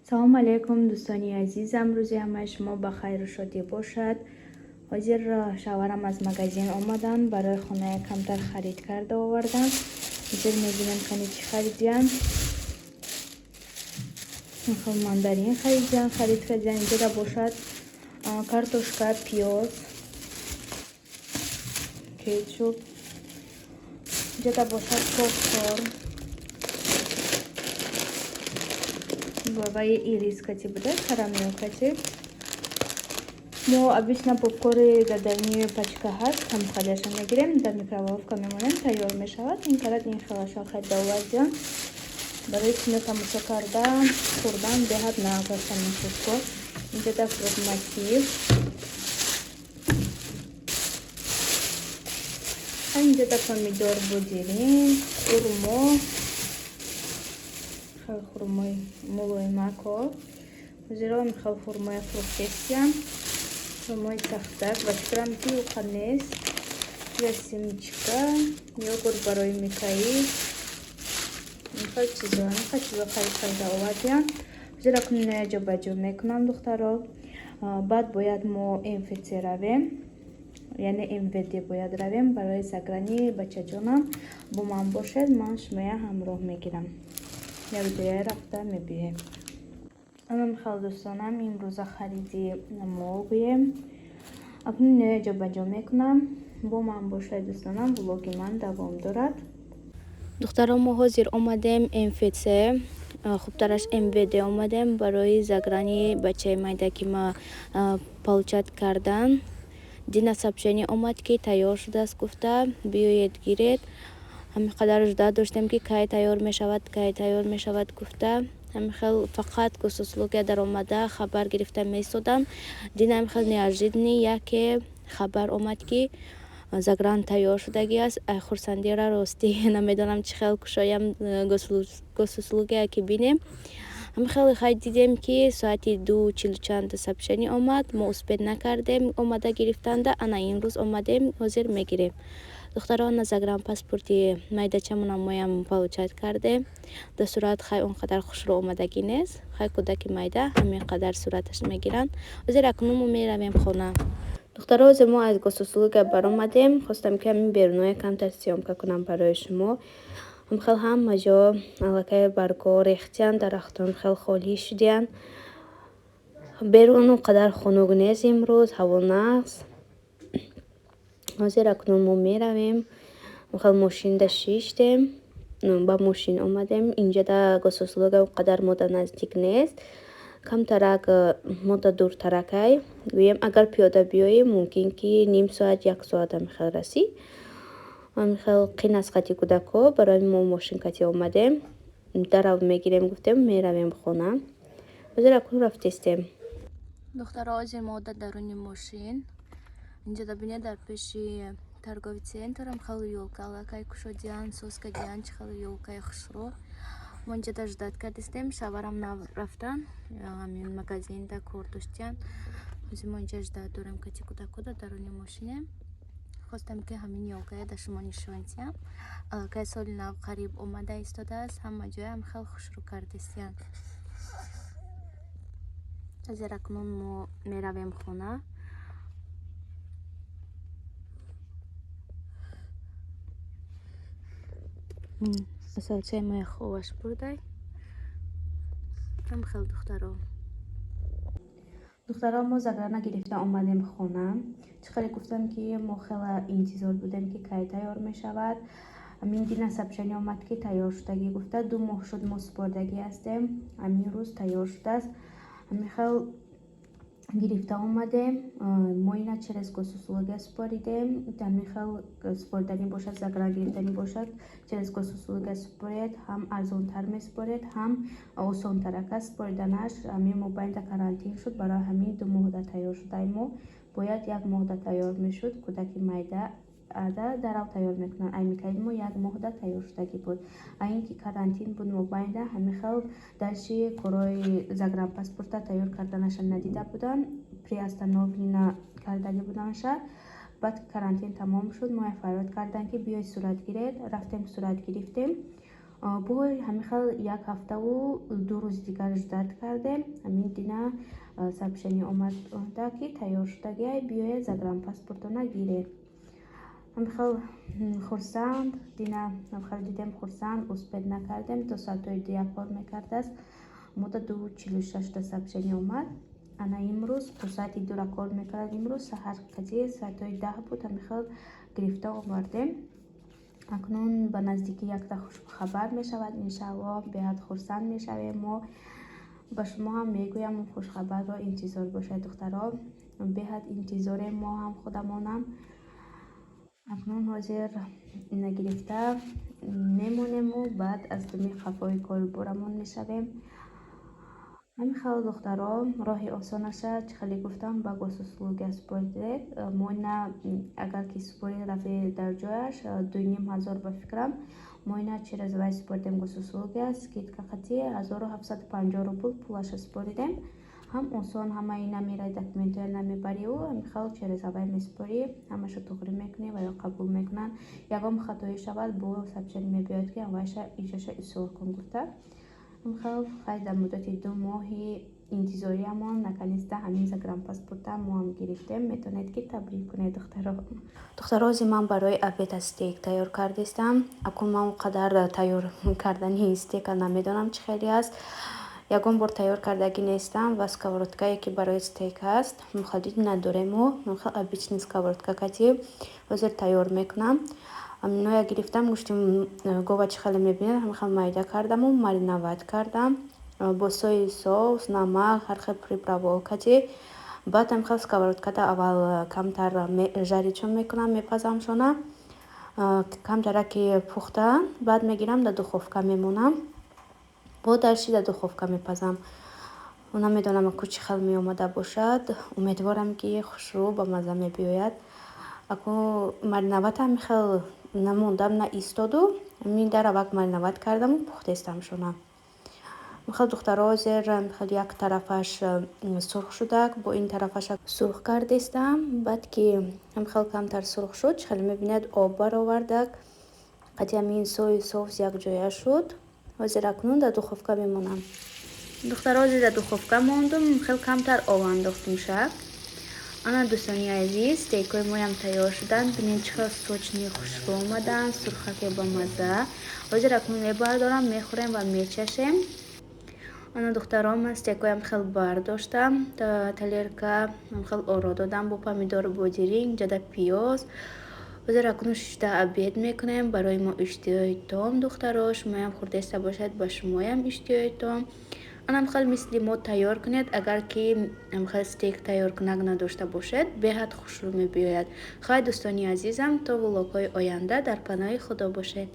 Салому алейкум, дӯстони азизам. Рӯзи ҳамаи шумо ба хайру шодӣ бошад. Ҳозир шавҳарам аз магазин омаданд, барои хона камтар харид карда оварданд. Ҳозир мебинем, кани чӣ харидиянд. Хел мандарин харидиянд, харид кардиянд. Инҷода бошад картошка, пиёз, кетчуп. Инҷода бошад попкорн. Бабаи ирис кати буда, карамел кати. Мо обычно попкори дар пачка ҳаст, ҳамхалияша мегирем, дар микроволновка мемонем, тайёр мешавад. Ин карат ин хелаша харида овардиям. Барои кино тамошо кардан, хӯрдан беҳад нағз аст ҳамин попкор. Инҷода фрукт-мотив. Инҷода помидор, бодиринг, хурмо, хел хурмои мулоимако. Ҳозиро михел хурмои фурӯхтестиям. Хурмои сахтак, ба фикрам, ки уқа нест. Я семечка, йогурт барои Микаил. Михел чизо, михел чизо харид карда овардиям. Ҳозир акнун иноя ҷобаҷо мекунам, духтаро. Баъд бояд мо МФЦ равем, яъне МВД бояд равем барои заграни бачаҷонам. Бо ман бошед, ман шумоя ҳамроҳ мегирам. Як ҷоя рафта мебиёем. Ана михел, дӯстонам, имрӯза хариди мо гӯем. Акнун иноя ҷобаҷо мекунам. Бо ман бошед, дӯстонам, влоги ман давом дорад. Духтаро, мо ҳозир омадем МФЦ, хубтараш МВД омадем барои заграни бачаи майда, ки ма получать кардан. Дина сообщение омад, ки тайёр шудааст гуфта, биёед гиред. Ҳамин қадар ждать доштем, ки кай тайёр мешавад, кай тайёр мешавад гуфта. Ҳамин хел фақат госуслуга даромада хабар гирифта меистодам. Дина ҳамин хел неожиданно яке хабар омад, ки загран тайёр шудагӣ аст. Ай хурсандира ростӣ намедонам, чӣ хел кушоям госуслуга, ки бинем. Ҳамин хел хай дидем, ки соати 2:40 чанд сообщение омад. Мо успеть накардем омада гирифтанда. Ана имрӯз омадем, ҳозир мегирем. Духтаро, ана загранпаспорти майдачамонам моям получать кардем. Дар сурат хай он қадар хушрӯ омадагӣ нест. Хай, кӯдаки майда, ҳамин қадар сураташ мегиранд. Ҳозир акнун мо меравем хона. Духтаро, ҳозир мо аз госуслуга баромадем. Хостам, ки ҳамин беруное камтар съёмка кунам барои шумо. Ҳамхел ҳама ҷо аллакай баргҳо рехтиянд, дарахтон хел холӣ шудиянд. Берун он қадар хунук нест имрӯз, ҳаво нағз. Ҳозир акнун мо меравем. Хел мошинда шиштем, ба мошин омадем. Инҷода госуслуга он қадар мода наздик нест. Камтарак мода дуртаракай. Гӯем, агар пиёда биёем, мумкин ки ним соат, як соат ҳамихел расӣ. Ҳамин хел қин аст қати кӯдакҳо, барои мо мошин кати омадем. Дарав мегирем гуфтем, меравем хона. Ҳозир акнун рафтестем. Духтаро, ҳозир мо дар даруни мошин. Инҷода бинед, дар пеши торговый центрам хеле ёлка аллакай кушодиянд, соз кардиянд, чӣ хеле ёлкаи хушрӯ. Мо инҷода ждать кардистем, шаварам нав рафтан, ҳамин магазинда кор доштиянд. Ҳозир мо инҷа ждать дорем кати кӯдако, дар даруни мошинем. Хостам, ки ҳамин ёлкая дар шумо нишон диҳам. Аллакай соли нав қариб омада истодааст, ҳама ҷоям хеле хушрӯ кардистиянд. Ҳозир акнун мо меравем хона. Асалчаи моя хобаш бурдай. Ҳам хел, духтаро. Духтаро, мо заграна гирифта омадем хона. Чӣ хеле гуфтам, ки мо хеле интизор будем, ки кай тайёр мешавад. Ҳамин дина сообщение омад, ки тайёр шудагӣ гуфта. 2 моҳ шуд, мо супордагӣ ҳастем. Ҳамин рӯз тайёр шудааст. Ҳамин хел гирифта омадем. Мо ина через госуслуга супоридем. Ҳамин хел супориданӣ бошад, загран гирифтанӣ бошад, через госуслуга супоред, ҳам арзонтар месупоред, ҳам осонтарак аст супориданаш. Ҳамин мобайнда карантин шуд, барои ҳамин 2 моҳда тайёр шудаи мо. Бояд як моҳда тайёр мешуд. Кӯдаки майда ада дарав тайёр мекунанд. Ай Микаил мо як моҳда тайёр шудагӣ буд. А ин ки карантин буд мобайнда, ҳамин хел дальше корои загранпаспорта тайёр карданаша надида буданд, приостановлена кардагӣ буданша. Баъд карантин тамом шуд, моя фарёд карданд, ки биёед, сурат гиред. Рафтем, сурат гирифтем. Бо ҳамин хел як ҳафтаву 2 рӯзи дигар ждать кардем. Ҳамин дина сообщение омада, ки тайёр шудагиай, биёед, загранпаспортона гиред. Ҳамин хел хурсанд дина хел дидем, хурсанд. Успеть накардем, то соатҳои 2 кор мекардааст. Мода 2:46-да сообщение омад. Ана имрӯз то соати 2-ра кор мекард. Имрӯз саҳар қатъи соатҳои 10 буд, ҳамин хел гирифта овардем. Акнун ба наздикӣ якта хушхабар мешавад, иншааллоҳ. Беҳад хурсанд мешавем мо. Ба шумо ҳам мегӯям, хушхабарро интизор бошед, духтаро. Беҳад интизорем мо ҳам худамонам. Акнун ҳозир ина гирифта мемонему баъд аз думи қафои корборамон мешавем. Ҳамин хел, духтаро, роҳи осонаша, чӣ хеле гуфтам, ба Госуслуги супоридед. Мо ина агар ки супорид, рафти дар ҷояш 2500, ба фикрам. Мо ина через вай супоридем, Госуслуги, скидка қати 1750 рубл пулаша супоридем. Ҳам осон, ҳама ина мераи, документҳоя намебариву ҳамин хел через авай месупорӣ, ҳамаша туғрӣ мекунӣ ва ё қабул мекунанд. Ягон хатоӣ шавад, бо сообщение мебиёяд, ки авайша иҷоша ислоҳ кун гуфта. Ҳамин хел, хай, дар муддати 2 моҳи интизориамон наконец-то ҳамин загранпаспорта мо ҳам гирифтем. Метавонед, ки табрик кунед, духтаро. Духтаро, ози ман барои обед стейк тайёр кардистам. Акун ман он қадар тайёр кардани стейка намедонам, чӣ хеле аст. Ягон бор тайёр кардагӣ нестам ва сковородкае, ки барои стейк ҳаст, мухаллид надорему. Обычный сковородка кати ҳозир тайёр мекунам. Аминоя гирифтам, гӯшти гова, чӣ хеле мебинед, ҳамин хел майда кардаму мариновать кардам бо сои соус, намак, ҳар хел приправо кати. Баъд ҳамин хел сковородкада аввал камтар жарить-шон мекунам, мепазамшона. Камтара ки пухта, баъд мегирам, дар духовка мемонам, бо дальше дар духовка мепазам. Намедонам, ку чӣ хел меомада бошад. Умедворам, ки хушрӯ, ба мазза мебиёяд. Аку мариновать ҳамин хел намондам, на истоду, ҳамин дар аввал мариновать кардаму пухтестамшона. Хел, духтаро, ҳозир хел як тарафаш сурх шудак, бо ин тарафаша сурх кардестам. Баъд ки ҳамин хел камтар сурх шуд, чӣ хеле мебинед, об баровардак, қати ҳамин сои соус якҷоя шуд. Ҳозир акнун дар духовка мемонам. Духтаро, ҳозир дар духовка мондум, хел камтар об андохтум шак. Ана, дӯстони азиз, стейкҳои моям тайёр шуданд. Бинед, чӣ хел сочный, хушрӯ омаданд, сурхаке, ба мазза. Ҳозир акнун мебардорам, мехӯрем ва мечашем. Ана, духтаро, ман стейкҳоям хел бардоштам, тарелка хел оро додам бо помидору бодиринг, ҷада пиёз. Ҳозир акнун шишта обед мекунем. Барои мо иштиҳои том, духтаро. Шумоям хӯрдеста бошед, ба шумоям иштиҳои том. Анам хел мисли мо тайёр кунед, агар ки хел стейк тайёркунак надошта бошед, беҳад хушрӯ мебиёяд. Хай, дӯстони азизам, то влогҳои оянда дар паноҳи Худо бошед.